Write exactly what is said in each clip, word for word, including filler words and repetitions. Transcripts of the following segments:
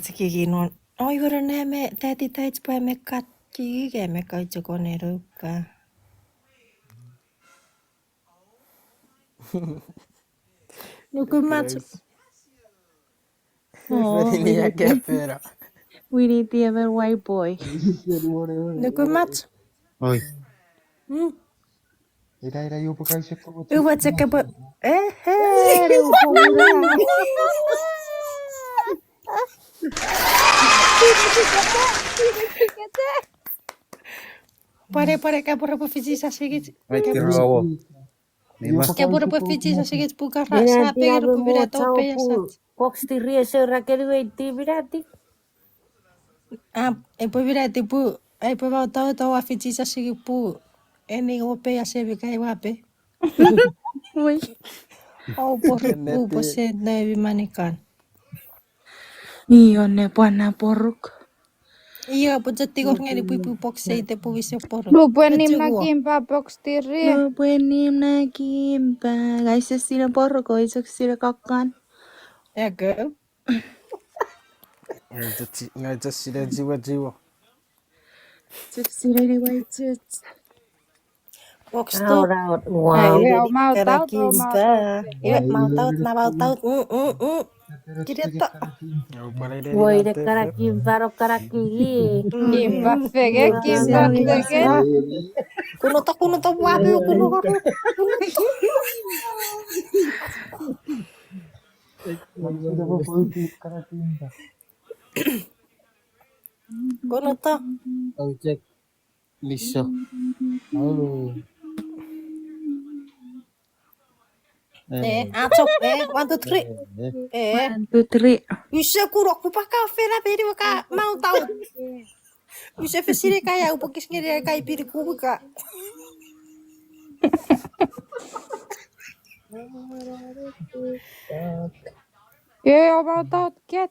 Chikiki non. Oh, iwe ren eme tati taich pwe eme kat kiki ke eme kau chokon eruka. Nukumach. Guys. Oh, Feni we need, akapera. We need the other white boy. Nukumach. Oi. Hmm. Ira, ira, io, pwe kaise ko. Uwa cheke pwe. Eh, eh, ru pwe ura. Pware, pware, kapwore pwe fichi sasikich. Ai, kero awo. Ni ma. Kapwore pwe fichi sasikich pwe kara. Minati sa tengero ame pwe mo minati chau ope pwe asat. Box three ese rakeni wei ti minati. Am, epwe minati pwe, epwe mau tau tau a fichi sasikich pwe. Eni ope asemi kai wape. Wei. Au pwe, ennet u pwe se na evi manikan. Io ne pwan na poruk. Io, pwe cheti kor ngeni pwipwi box eight epwe wise poruk. Nupwen nim na kimpa box three. Nupwen nim na kimpa. Guys, ese sine poruk, oi chok sine kakkan. Eko. Ngai chok si-, ngai chok sine chiwo chiwo. Chok sine ni wai chok. Box two. Out, out. Wow. Ai, leo, mouth out, oh, mouth out. Kimpa. Io, mouth out, na mouth out. Mm, mm, mm. Kireto. Woi, ne kana kimpa, ro kana kigi. Mm. Kimpa fengen, kimpa fengen. Kunoto, kunoto, wape, kunoto. Kunoto. Oh, check. Liso. Oh. Eh, eh, achok, eh, one, two, three. Eh, eh. Eh. One, two, three. Use kuno kupaka fena peni waka mouth out. Use fesine kai au pokis ngeni kai pini kubuka. Eh, mouth out, ket.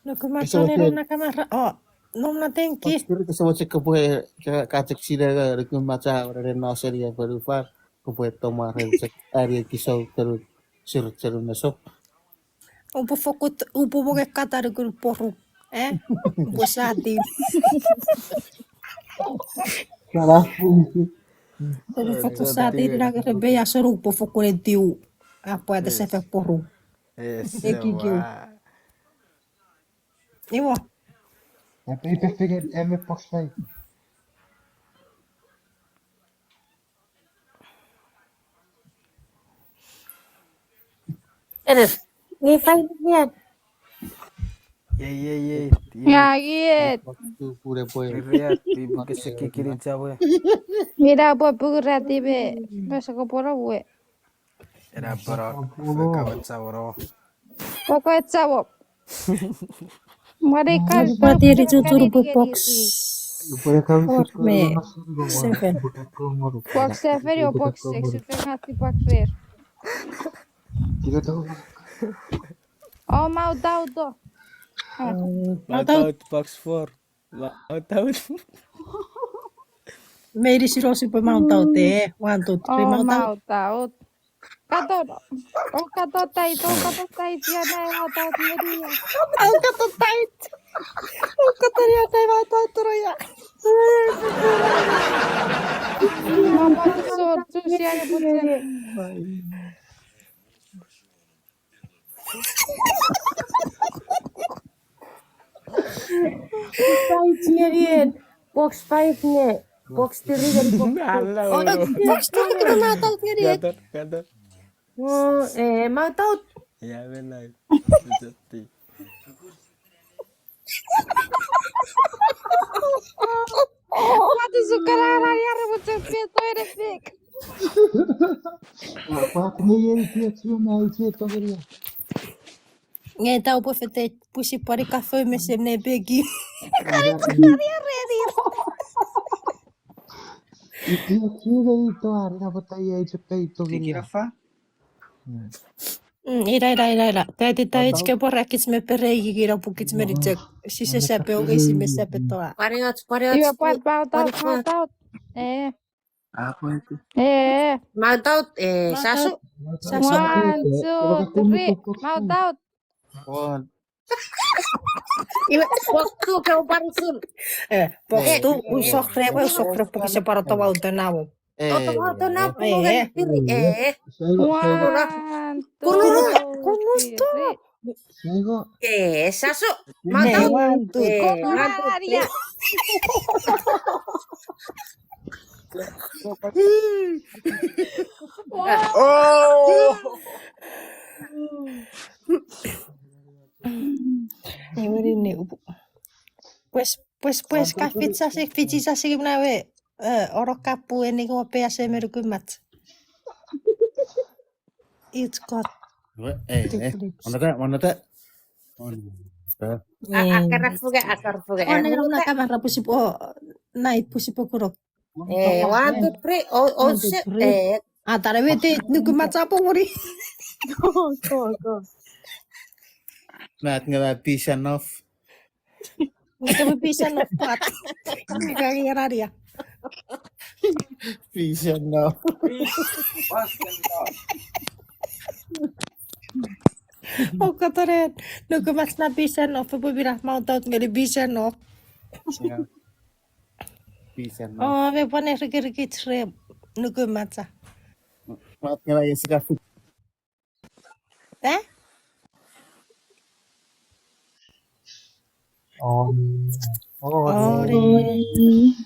Nukumach. Ese wate, nero nakamara. Oh, nom na tenki. Kiri kese wate kopwe ka, ka chok sine, eh, nukumach a, ren no seni a ponu far, kopwe toma ren chok ari kisou tonu, sir tonu mesop. Upwe fokut, upwe moke kata nukun poru. Eh? Upwe sati. Kara. Upwe fokut sati, nang ren pei asor upwe fokut etiu. Apwa te sefe poru. Yes, ekikiu. Iwo. Epwe ipefingen eme box five. Enes, ni five yan. Yei, yei, yei. Nga iet. Box two pure pwe. Riat, ibu kese kikiri chawe. Mira pwe pura tibe. Basa ko pora we. Era poro, feka wetsa woro. Feka wetsa wo. Mari kan pati ri chuchuru pwe box. Four me seven. Box seven o box six, fenga ti box rare. Oh, mouth out. Mouth out, box four. Mouth out. Meinisin ousipwe mouth out, eh. One, two, three, oh, mouth out. Mouth out. Katon. Oh, katon tait, oh, katon tait, ia nai mouth out ngeni. Oh, katon tait. Oh, katon ia nai mouth out ngeni ia. Mama, so, so, sia ne putse. Five ngeni en. Box five nge. Box three ngeni box two. Alla, oh, oro. Box two ngeni mouth out ngeni en. Katon, katon. Oh, eh, mouth out. Ia, me nai. Sejati. What is a karara yare with the pit or the pig? What me yeri pia chuma iche togeria. Nge tau pwe fete pusi pwari kafo mesem ne peki. Kari tukari areni. Itia kiwe ito ari na pota ia iche pei togeria. Kikira fa? Mm, ira, ira, ira, ira. Tati taich ke pora kich me perei kikira pu kich me richek. Sise sape oke si me sape toa. Pariot, pariot. Iwe pwan mouth out, mouth out. Eh. Ah, pwan. Eh. Mouth out, eh, sasu. Sasu. One, two, three. Mouth out. One. Iwe, poktu ke uparisun. Eh, poktu, eh, usok re, eh, usok re, pokise paro towa uta namo. Eh, towa uta namo, eh, pokise piri, eh. One, two, three. Kumusto. Sego. Eh, saso. Mata. Eh, one, two, eh, one, two, three. Oh! Ewe ni upu. Pues, pues, pues, ka fitsasik, fitsasik mnawe, eh, oro kapu eni ko pe ase merukumach. It's got. What? Eh, eh. Difference. One of that, one of that. One of that. A, a, karafuga, a, karafuga. One of that, kamera pusipo, nai pusipo kurok. Eh, one, two, three. Oh, oh, one, two, three. Eh. A, tara mete nukumach apo mori. Go, go, go. Matt, ngela peace and love. Ngela peace and love, Pat. Ngela ngeraria. Peace and love. Oh, katoren. Nukumach na peace and love, pwe mira, mautout ngeni peace and love. Yeah. Peace and love. Oh, me pwan rikirikich re nukumacha. Mat ngela Jessica. Eh? Ori. Ori. Ori.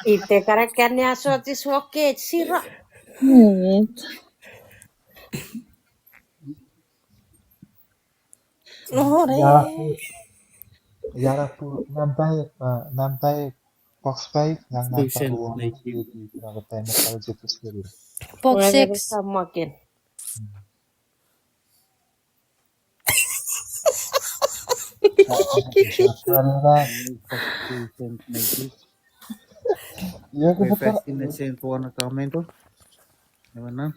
Ite karakan ne asochis wokech siro. Ngeni. Ore. Iara pu, iara pu nampa, uh, nampa box five, ngang nampa one. Box six. Wait, first in the same for one comment. Ewe na.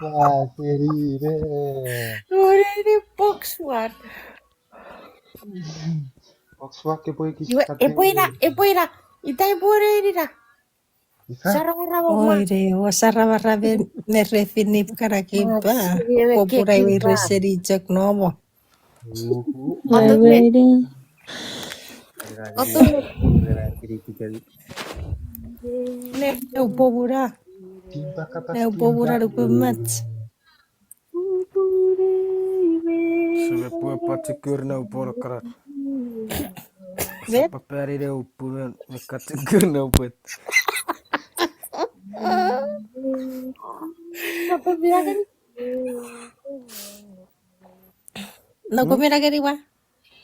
Wa, keri re. Ore ni box one. Box one ke pwe kis. Iwe, epwe ina, epwe ina. Ita epwe ina. Ifa? Sarabaraba ma. Oi re, o sarabaraba me re finip karakipa. Kopura iwe re seni chok nomo. Otu. Ne upomura. Ne upomura nukumach. Sipwe pwan chukuna upwe karat. Sipwe pwan ina upwe men kachukur na upwe. Noko mina keni wa.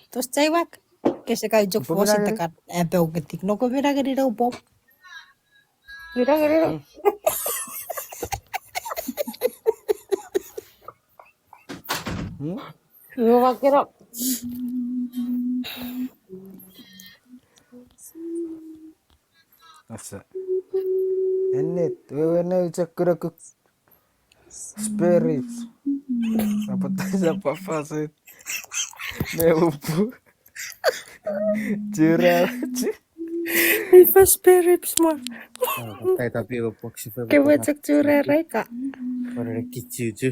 Tos chaiwak. Kese kai chok fosi takat. Ape uketik. Noko mina keni na upwe. Mira, mira. Hmm? Iwe makero. Asa. Ennet, wewe ne uchak kurakuk. Spare ribs. Apa tasa papa set. Ne upu. Chura. Ifa spare ribs mo. Kewe chok chura reka. Pore kichuchu.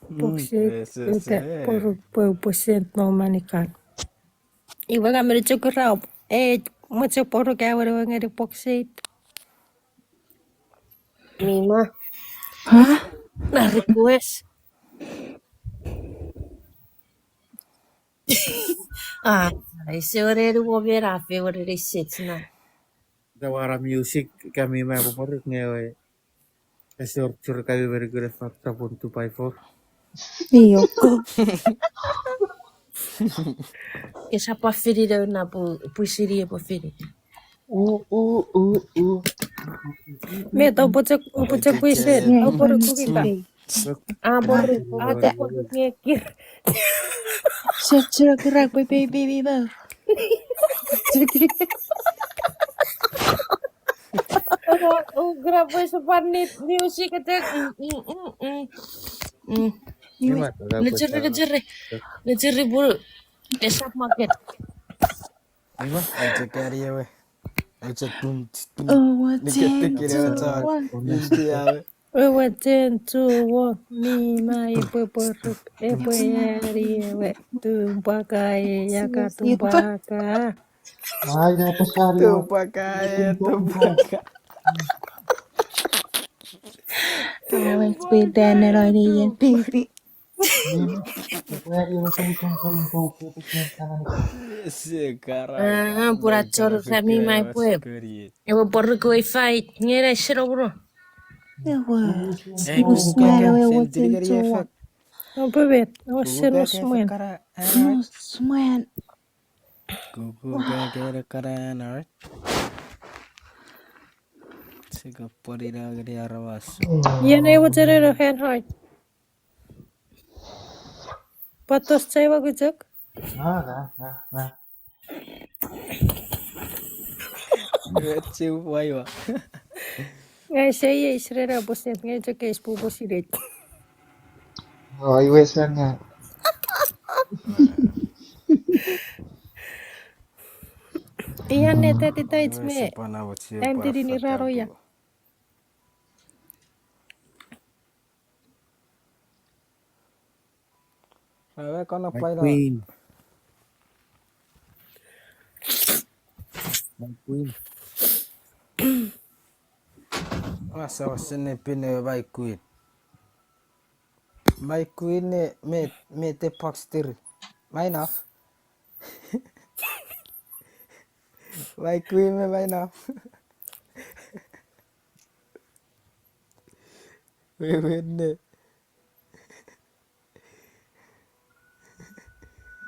Box eight, ute, poru, pwe, pwe sent no manikan. Iwe nga meni chok raup. Eh, mo chok poru ka wene wengeni box eight. Mima. Ha? Na request. Ah, ese wene ni mo mena fe wene ni set na. Da wara music kami ma poporuk ngewe. Ese wor churka mi very good at fat tapon two by four. Iyo. Ke sapa fini de na pu, pu sini e pu fini. U, u, u, u. Me to puchek, puchek puise, to poru kukipa. A poru, a to poru ngekir. Sir, sir, kira, baby, baby, ba. Ukra pwe sopan ni music attack. Mm, mm, mm, mm. Nechiri, nechiri. Nechiri bulu. Esap market. Ima? Acha kari ewe. Acha tun, tun. Oh, what? Nike, nike, acha. Inti awe. Ewe chen chuwok mi ma epwe poruk, epwe ani ewe tumpwaka, e yaka tumpwaka. Ai, na pasari. Tumpwaka, e tumpwaka. Always be there, nero ni yen pipi. Ese kara. Ah, pura chor rami mai pwe. Ewe poruk we fight, ngena sero bro. Ewe. Hey, kuku kaka, ewe sen woten tiri kari chuwok. Efek. Opo bet, ewe sen wo smwen. Kara, ah. Wo smwen. Kuku kaka, kara, ah. Sika pori na ngeni aramas. Ien ewe chen eno hand high. Patos chaiwa kuchok. Nga, nga, nga, nga. Ewe chiu waiwa. Ngai sei ei srena poset, ngai chok eis pupo siret. O, iwe sa nga. Ian ne teti taits me. Am titi ni raro ia. Rawe kono pailo. My queen. Asa wasen ne pin ewe my queen. My queen ne me, me te box tiri. My enough. My queen me my enough. Wewe ne.